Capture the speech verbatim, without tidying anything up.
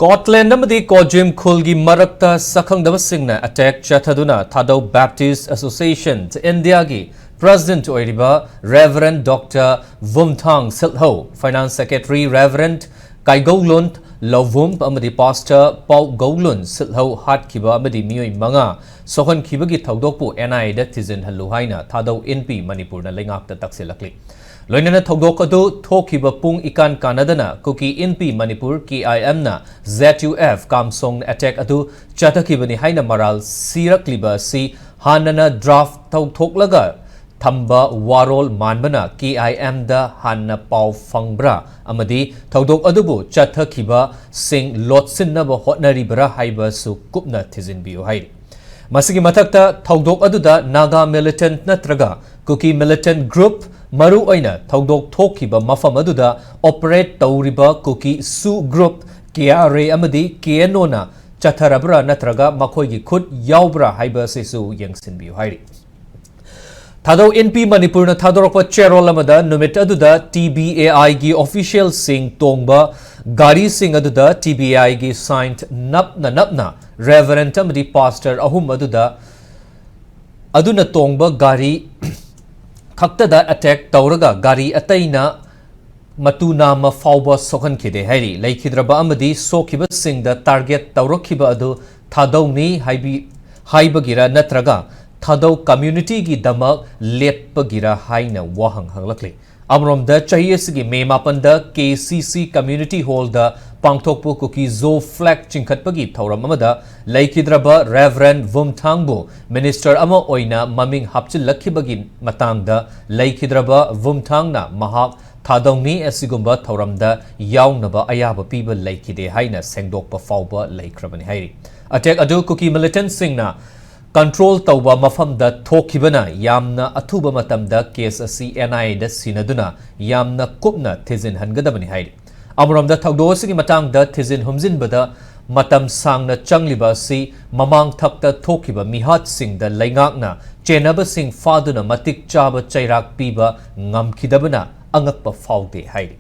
ꯀꯣꯠꯂꯦꯟ ꯑꯃꯗꯤ ꯀꯣꯖꯤꯝ ꯈꯨꯜꯒꯤ ꯃꯔꯛꯇ ꯁꯛꯈꯪꯗꯕꯁꯤꯡꯅ ꯑꯦꯇꯦꯛ ꯆꯠꯊꯗꯨꯅ ꯊꯥꯗꯧ Baptist association ꯏꯟꯗꯤꯌꯥꯒꯤ ꯄ꯭ꯔꯦꯁꯤꯗꯦꯟꯠ ꯑꯣꯏꯔꯤꯕ ꯔꯦꯚꯔꯦꯟ ꯗꯣꯛꯇꯔ ꯚꯨꯝꯊꯥꯡ ꯁꯤꯜꯍꯧ, ꯐꯥꯏꯅꯥꯟꯁ ꯁꯦꯀ꯭ꯔꯦꯇꯔꯤ ꯔꯦꯚꯔꯦꯟ ꯀꯥꯏꯒꯧꯂꯨꯟ ꯂꯧꯚꯨꯝ ꯑꯃꯗꯤ ꯄꯥꯁꯇꯔ ꯄꯥꯎꯒꯧꯂꯨꯟ ꯁꯤꯜꯍꯧ ꯍꯥꯠꯈꯤꯕ ꯑꯃꯗꯤ ꯃꯤꯑꯣꯏ ꯃꯉꯥ ꯁꯣꯛꯍꯟꯈꯤꯕꯒꯤ ꯊꯧꯗꯣꯛꯄꯨ ꯑꯦꯟ ꯑꯥꯏ ꯑꯦꯗ ꯊꯤꯖꯤꯟꯍꯜꯂꯨ ꯍꯥꯏꯅ ꯊꯥꯗꯧ ꯏꯟꯄꯤ ꯃꯅꯤꯄꯨꯔꯅ ꯂꯩꯉꯥꯛꯇ ꯇꯛꯁꯤꯜꯂꯛꯂꯤ꯫ ꯂꯣꯏꯅꯅ ꯊꯧꯗꯣꯛ ꯑꯗꯨ ꯊꯣꯛꯈꯤꯕ ꯄꯨꯡ ꯏꯀꯥꯟ ꯀꯥꯟꯅꯗꯅ ꯀꯨꯀꯤ ꯏꯟꯄꯤ ꯃꯅꯤꯄꯨꯔ, ꯀꯦ ꯑꯥꯏ ꯑꯦꯝꯅ ꯖꯦꯠ ꯌꯨ ꯑꯦꯐ ꯀꯥꯝꯁꯣꯡ ꯑꯦꯇꯦꯛ ꯑꯗꯨ ꯆꯠꯊꯈꯤꯕꯅꯤ ꯍꯥꯏꯅ ꯃꯔꯥꯜ ꯁꯤꯔꯛꯂꯤꯕ ꯑꯁꯤ ꯍꯥꯟꯅꯅ ꯗ꯭ꯔꯥꯐ ꯇꯧꯊꯣꯛꯂꯒ ꯊꯝꯕ ꯋꯥꯔꯣꯜ ꯃꯥꯟꯕꯅ ꯀꯦ ꯑꯥꯏ ꯑꯦꯝꯗ ꯍꯥꯟꯅ ꯄꯥꯎ ꯐꯪꯕ꯭ꯔꯥ ꯑꯃꯗꯤ ꯊꯧꯗꯣꯛ ꯑꯗꯨꯕꯨ ꯆꯠꯊꯈꯤꯕꯁꯤꯡ ꯂꯣꯠꯁꯤꯟꯅꯕ ꯍꯣꯠꯅꯔꯤꯕ꯭ꯔꯥ ꯍꯥꯏꯕꯁꯨ ꯀꯨꯞꯅ ꯊꯤꯖꯤꯟꯕꯤꯌꯨ ꯍꯥꯏꯔꯤ꯫ ꯃꯁꯤꯒꯤ ꯃꯊꯛꯇ ꯊꯧꯗꯣꯛ ꯑꯗꯨꯗ ꯅꯥꯒꯥ ꯃꯤꯂꯤꯇꯦꯟꯠ ꯅꯠꯇ꯭ꯔꯒ ꯀꯨꯀꯤ ꯃꯤꯂꯤꯇꯦꯟꯠ ꯒ꯭ꯔꯨꯞ, ꯃꯔꯨꯑꯣꯏꯅ ꯊꯧꯗꯣꯛ ꯊꯣꯛꯈꯤꯕ ꯃꯐꯝ ꯑꯗꯨꯗ ꯑꯣꯄꯔꯦꯠ ꯇꯧꯔꯤꯕ ꯀꯨꯀꯤ ꯁꯨ ꯒ꯭ꯔꯨꯞ, ꯀꯦ ꯑꯥꯔ ꯑꯦ ꯑꯃꯗꯤ ꯀꯦ ꯑꯦꯟ ꯑꯣꯅ ꯆꯠꯊꯔꯕ꯭ꯔꯥ ꯅꯠꯇ꯭ꯔꯒ ꯃꯈꯣꯏꯒꯤ ꯈꯨꯠ ꯌꯥꯎꯕ꯭ꯔꯥ ꯍꯥꯏꯕ ꯑꯁꯤꯁꯨ ꯌꯦꯡꯁꯤꯟꯕꯤꯌꯨ ꯍꯥꯏꯔꯤ꯫ ꯊꯥꯗꯧ ꯏꯟꯄꯤ ꯃꯅꯤꯄꯨꯔꯅ ꯊꯥꯗꯣꯔꯛꯄ ꯆꯦꯔꯣꯜ ꯑꯃꯗ ꯅꯨꯃꯤꯠ ꯑꯗꯨꯗ ꯇꯤ ꯕꯤ ꯑꯦ ꯑꯥꯏꯒꯤ ꯑꯣꯐꯤꯁꯤꯌꯦꯜꯁꯤꯡ ꯇꯣꯡꯕ ꯒꯥꯔꯤꯁꯤꯡ ꯑꯗꯨꯗ ꯇꯤ ꯕꯤ ꯑꯦ ꯑꯥꯏꯒꯤ ꯁꯥꯏꯟ ꯅꯞꯅ ꯅꯞꯅ ꯔꯦꯚꯔꯦꯟꯠ ꯑꯃꯗꯤ ꯄꯥꯁꯇꯔ ꯑꯍꯨꯝ ꯑꯗꯨꯗ, ꯑꯗꯨꯅ ꯇꯣꯡꯕ ꯒꯥꯔꯤ ꯈꯛꯇꯗ ꯑꯦꯇꯦꯛ ꯇꯧꯔꯒ ꯒꯥꯔꯤ ꯑꯇꯩꯅ ꯃꯇꯨ ꯅꯥꯝꯃ ꯐꯥꯎꯕ ꯁꯣꯛꯍꯟꯈꯤꯗꯦ ꯍꯥꯏꯔꯤ꯫ ꯂꯩꯈꯤꯗ꯭ꯔꯕ ꯑꯃꯗꯤ ꯁꯣꯛꯈꯤꯕꯁꯤꯡꯗ ꯇꯥꯔꯒꯦꯠ ꯇꯧꯔꯛꯈꯤꯕ ꯑꯗꯨ ꯊꯥꯗꯧꯅꯤ ꯍꯥꯏꯕꯤ-, ꯍꯥꯏꯕꯒꯤꯔ ꯅꯠꯇ꯭ꯔꯒ ꯊꯥꯗꯧ ꯀꯝꯃ꯭ꯌꯨꯅꯤꯇꯤꯒꯤꯗꯃꯛ ꯂꯦꯞꯄꯒꯤꯔ ꯍꯥꯏꯅ ꯋꯥꯍꯪ ꯍꯪꯂꯛꯂꯤ꯫ ꯑꯃꯔꯣꯝꯗ ꯆꯍꯤ ꯑꯁꯤꯒꯤ ꯃꯦ ꯃꯥꯄꯟꯗ ꯀꯦ ꯁꯤ ꯁꯤ ꯀꯝꯃ꯭ꯌꯨꯅꯤꯇꯤ ꯍꯣꯜꯗ ꯄꯥꯡꯊꯣꯛꯄ ꯀꯨꯀꯤ ꯖꯣ ꯐ꯭ꯂꯦꯒ ꯆꯤꯡꯈꯠꯄꯒꯤ ꯊꯧꯔꯝ ꯑꯃꯗ ꯂꯩꯈꯤꯗ꯭ꯔꯕ ꯔꯦꯚꯔꯦꯟ ꯚꯨꯝꯊꯥꯡꯕꯨ ꯃꯤꯅꯤꯁꯇꯔ ꯑꯃ ꯑꯣꯏꯅ ꯃꯃꯤꯡ ꯍꯥꯞꯆꯤꯜꯂꯛꯈꯤꯕꯒꯤ ꯃꯇꯥꯡꯗ ꯂꯩꯈꯤꯗ꯭ꯔꯕ ꯚꯨꯝꯊꯥꯡꯅ ꯃꯍꯥꯛ ꯊꯥꯗꯧꯅꯤ, ꯑꯁꯤꯒꯨꯝꯕ ꯊꯧꯔꯝꯗ ꯌꯥꯎꯅꯕ ꯑꯌꯥꯕ ꯄꯤꯕ ꯂꯩꯈꯤꯗꯦ ꯍꯥꯏꯅ ꯁꯦꯡꯗꯣꯛꯄ ꯐꯥꯎꯕ ꯂꯩꯈ꯭ꯔꯕꯅꯤ ꯍꯥꯏꯔꯤ꯫ ꯑꯦꯇꯦꯛ ꯑꯗꯨ ꯀꯨꯀꯤ ꯃꯤꯂꯤꯇꯦꯟꯠꯁꯤꯡꯅ ꯀꯟꯇ꯭ꯔꯣꯜ ꯇꯧꯕ ꯃꯐꯝꯗ ꯊꯣꯛꯈꯤꯕꯅ ꯌꯥꯝꯅ ꯑꯊꯨꯕ ꯃꯇꯝꯗ ꯀꯦꯁ ꯑꯁꯤ ꯑꯦꯟ ꯑꯥꯏ ꯑꯦꯗ ꯁꯤꯟꯅꯗꯨꯅ ꯌꯥꯝꯅ ꯀꯨꯞꯅ ꯊꯤꯖꯤꯟꯍꯟꯒꯗꯕꯅꯤ ꯍꯥꯏꯔꯤ꯫ ꯑꯃꯔꯣꯝꯗ ꯊꯧꯗꯣꯛ ꯑꯁꯤꯒꯤ ꯃꯇꯥꯡꯗ ꯊꯤꯖꯤꯟ ꯍꯨꯝꯖꯤꯟꯕꯗ ꯃꯇꯝ ꯁꯥꯡꯅ ꯆꯪꯂꯤꯕ ꯑꯁꯤ ꯃꯃꯥꯡ ꯊꯛꯇ ꯊꯣꯛꯈꯤꯕ ꯃꯤꯍꯥꯠꯁꯤꯡꯗ ꯂꯩꯉꯥꯛꯅ ꯆꯦꯟꯅꯕꯁꯤꯡ ꯐꯥꯗꯨꯅ ꯃꯇꯤꯛ ꯆꯥꯕ ꯆꯩꯔꯥꯛ ꯄꯤꯕ ꯉꯝꯈꯤꯗꯕꯅ ꯑꯉꯛꯄ ꯐꯥꯎꯗꯦ ꯍꯥꯏꯔꯤ꯫